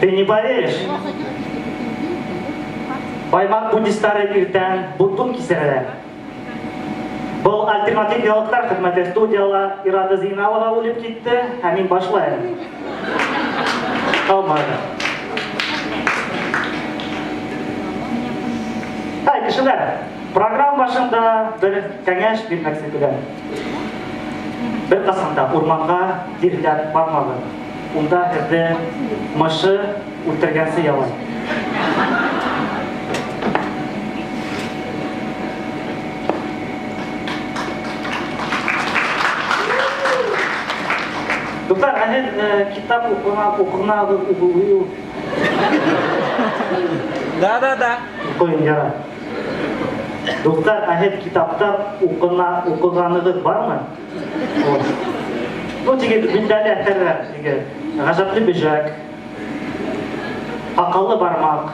Ты не поверишь. Баймаҡ буддистары иртән ботон кисерәләр. Был альтернатив яңылыҡтар хеҙмәте студияла Ирада Зейналова үлеп китте, һәм мин башлайым. Ҡалманы. Һай, кешеләр, программа башында бер кәңәш бирмәксе киләм. Бер ҡасан да урманға тирләп бармағыҙ. Унда һеҙҙе мышы үлтергәнсе ялай. Дуҫтар, ә һеҙ китап уҡына, уҡынағыҙ, уҡыу. Да, да, да. Уҡыйым, ярай. Дуҫтар, ә һеҙ китаптар уҡына, уҡығанығыҙ бармы? Вот. Ну, теге билдәле әҫәрҙәр, теге Ғәжәпле бөжәк, Һаҡаллы бармаҡ,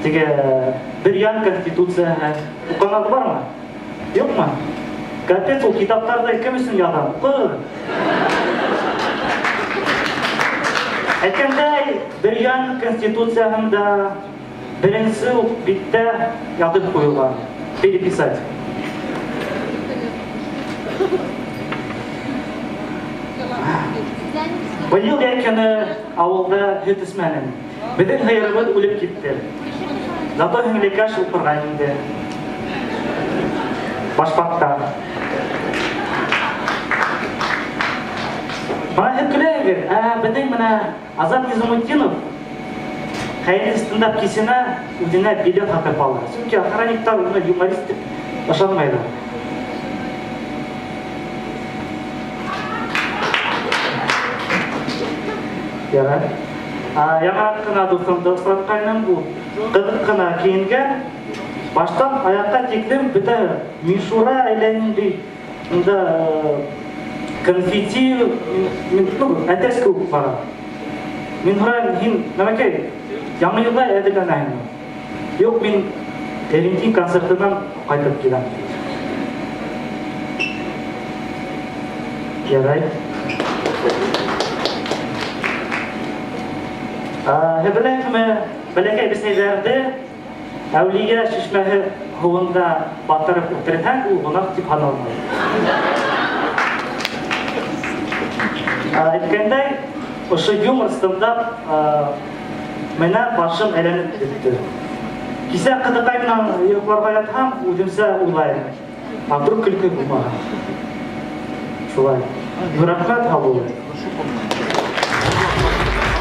теге Бөрйән конституцияһы. Уҡығанығыҙ бармы? Юҡмы? Капец, ул китаптарҙы кем өсөн яҙған? Уҡығыҙ. Әйткәндәй, Бөрйән конституцияһында беренсе үк биттә яҙып ҡуйылған. Переписать. Быйыл йәй көнө ауылда һөт эсмәнем. Беҙҙең һыйырыбыҙ үлеп китте. Зато һеңлекәш уҡырға инде. Башфакта. Бына һеҙ көләһегеҙ, ә беҙҙең менә Азат Низамутдинов хәйерле стендап кисенә үҙенә билет һатып ала. Сөнки охранниктар уны юморист дип ышанмайҙар. Ярай. Яңыраҡ ҡына дуҫымды осратҡайным, ул ҡыҙыҡ ҡына кейенгән. Баштан аяҡҡа тиклем бөтә мишура әллә ниндәй унда конфетти, ну, әтәс кеүек бара. Мин һорайым, һин нәмәкәй, яңы йылға әҙерләнәһеңме? Юҡ, мин Эрентин концертынан ҡайтып киләм. Ярай. Һеҙ беләһегеҙме, бәләкәй бесәйҙәрҙе Әүлиә шишмәһе һыуында батырып үлтерһәң, ул гонаһ дип һаналмай. Әйткәндәй, ошо юмор стендап менә башым әйләнеп бетте. Кисә ҡыҙыҡай менән йоҡларға ятһам, үҙемсә уйлайым. А вдруг көлкө булмаһа? Шулай. Рәхмәт, һау булығыҙ.